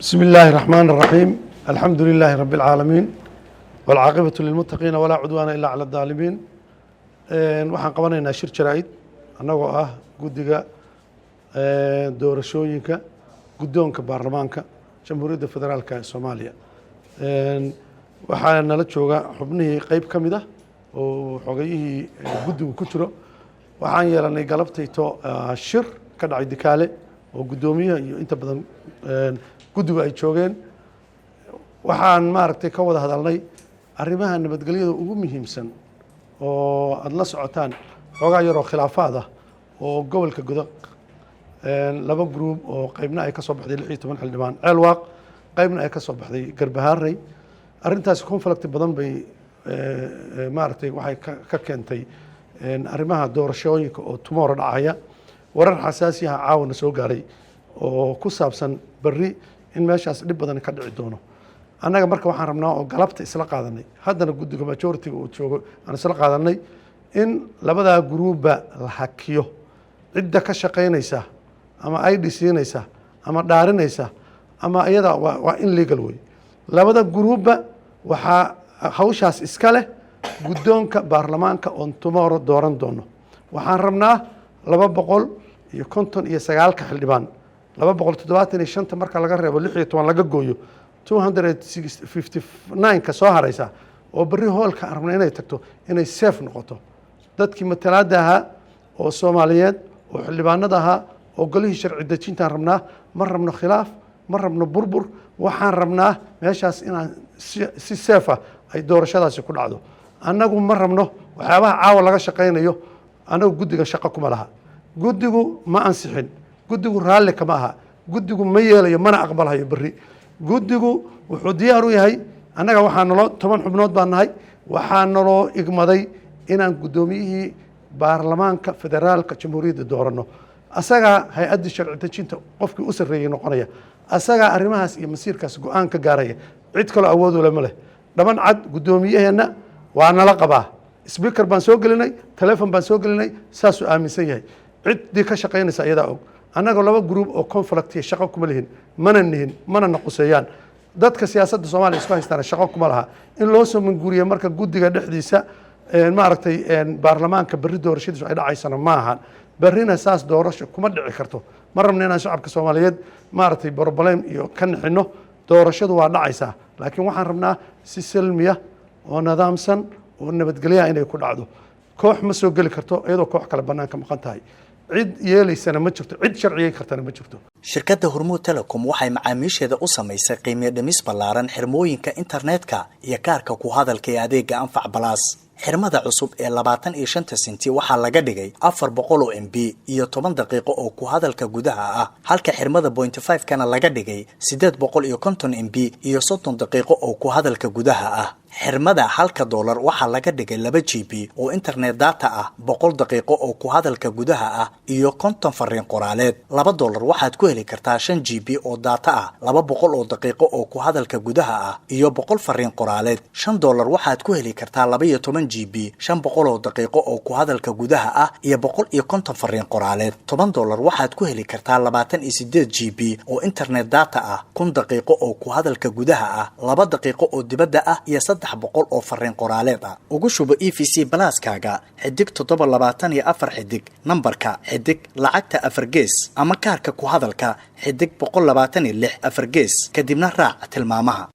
بسم الله الرحمن الرحيم، الحمد لله رب العالمين، والعاقبة للمتقين، ولا عدوان إلا على الظالمين. Waxaan qabanaynaa shir jaraa'id annagoo ah guddiga doorashooyinka guddoonka baarlamaanka Jamhuuriyadda Federaalka ee Soomaaliya. Waxaa nala jooga xubnihii qeyb ka mid ah oo xogayihii guddigu ku jiro. Waxaan yeelanay galabtayto shir ka dhacay Dikaale oo guddoomiyaha iyo inta badan guddigu ay joogeen. Waxaan maaragtay ka wada hadalnay arrimaha nabadgelyada ugu muhiimsan oo aada la socotaan, xoogaa yaroo khilaafaad ah oo gobolka Godo, laba group oo qeybna ay ka soo baxday 16 xildhibaan Ceelwaaq, qeybna ay ka soo baxday Garbahaarey. Arrintaasi conflict badan bay maaragtay waxay ka keentay arrimaha doorashooyinka oo tomorrow dhacaya. Warar xasaasi ah caawana soo gaaray oo ku saabsan berri in meeshaas dhib badan ka dhici doono. Annaga marka waxaan rabnaa oo galabta isla qaadanay, haddana guddiga majority-ga uu joogo aan isla qaadanay, in labadaa group-ba la hakiyo. Cidda ka shaqaynaysa ama ID siinaysa ama dhaarinaysa ama iyada waa illegal wey. Labada group-ba waxaa hawshaas iska leh guddoonka baarlamaanka oon tomorrow dooran doono. Waxaan rabnaa 259-ka xildhibaan, 275-ta marka laga reebo, 16 laga gooyo, 259-ka soo haraysa oo berri hoolka aan rabna inay tagto, inay safe noqoto. Dadkii matalaadda ahaa oo Soomaaliyeed oo xildhibaanada ahaa oo golihii sharci dejintaan rabnaa. Ma rabno khilaaf, ma rabno burbur. Waxaan rabnaa meeshaas inaan si safe ah ay doorashadaasi ku dhacdo. Annagu ma rabno waxyaabaha caawa laga shaqaynayo. Annagu guddiga shaqo kuma laha. Guddigu ma ansixin, guddigu raalli kama aha, guddigu ma yeelayo, mana aqbalhayo. Berri guddigu wuxuu diyaar u yahay, annaga waxaa naloo 10 xubnood baan nahay, waxaa naloo igmaday inaan guddoomiyihii baarlamaanka federaalka jamhuuriyadda dooranno. Asagaa hay-addii sharci dejinta qofkii u sarreeyey noqonaya, asagaa arrimahaas iyo masiirkaas go-aan ka gaaraya. Cid kaloo awood ule ma leh. Dhaban cad guddoomiyaheenna waa nala qabaa. Speaker baan soo gelinay, telefon baan soo gelinay, saasuu aaminsan yahay. Ciddii ka shaqaynaysa iyadaa og. Annaga laba group oo conflict iyo shaqo kuma lihin, mana nihin, mana naquseeyaan. Dadka siyaasadda Soomaaliya isku haystaana shaqo kuma laha. In loo soo manguuriyo marka guddiga dhexdiisa, maaragtay, baarlamaanka berri doorashadiisu ay dhacaysana ma ahan. Berrina saas doorasho kuma dhici karto. Ma rabna inaan shacabka Soomaaliyeed, maaragtay, problem iyo ka nixino. Doorashadu waa dhacaysaa, laakiin waxaan rabnaa si salmiya oo nidaamsan oo nabadgelyaha inay ku dhacdo. Koox ma soo geli karto iyadoo koox kale bannaanka maqan tahay. Cid yeelaysana ma jirto, cid sharciyey kartana ma jirto. Shirkadda Hormuud Telecom waxay macaamiisheeda u samaysay qiimiyo dhimis ballaaran xirmooyinka internetka iyo kaarka ku hadalka ee adeega Anfac Balaas. Xirmada cusub ee 25-ta senti waxaa laga dhigay 400 oo MB iyo 10 daqiiqo oo ku hadalka gudaha ah, halka xirmada 0.5 kana laga dhigay 850 MB iyo 30 daqiiqo oo ku hadalka gudaha ah. Xirmada halka doolar waxaa laga dhigay 2 GB oo internet data ah, 100 daqiiqo oo ku hadalka gudaha ah iyo 50 fariin qoraaleed. $2 waxaad ku heli kartaa 5 GB oo data ah, 200 oo daqiiqo oo ku hadalka gudaha ah iyo 100 fariin qoraaleed. $5 waxaad ku heli kartaa 12 GB, 500 oo daqiiqo oo ku hadalka gudaha ah iyo 150 fariin qoraaleed. $10 waxaad ku heli kartaa 28 GB oo internet data ah, 1000 daqiiqo oo ku hadalka gudaha ah, 2 daqiiqo oo dibadda ah iyo 300 oo fariin qoraaleed ah. Ugu shubo EVC Plus-kaaga *724# nambarka *lacagta 4^ ama kaarka ku hadalka *126 4^, kadibna raac tilmaamaha.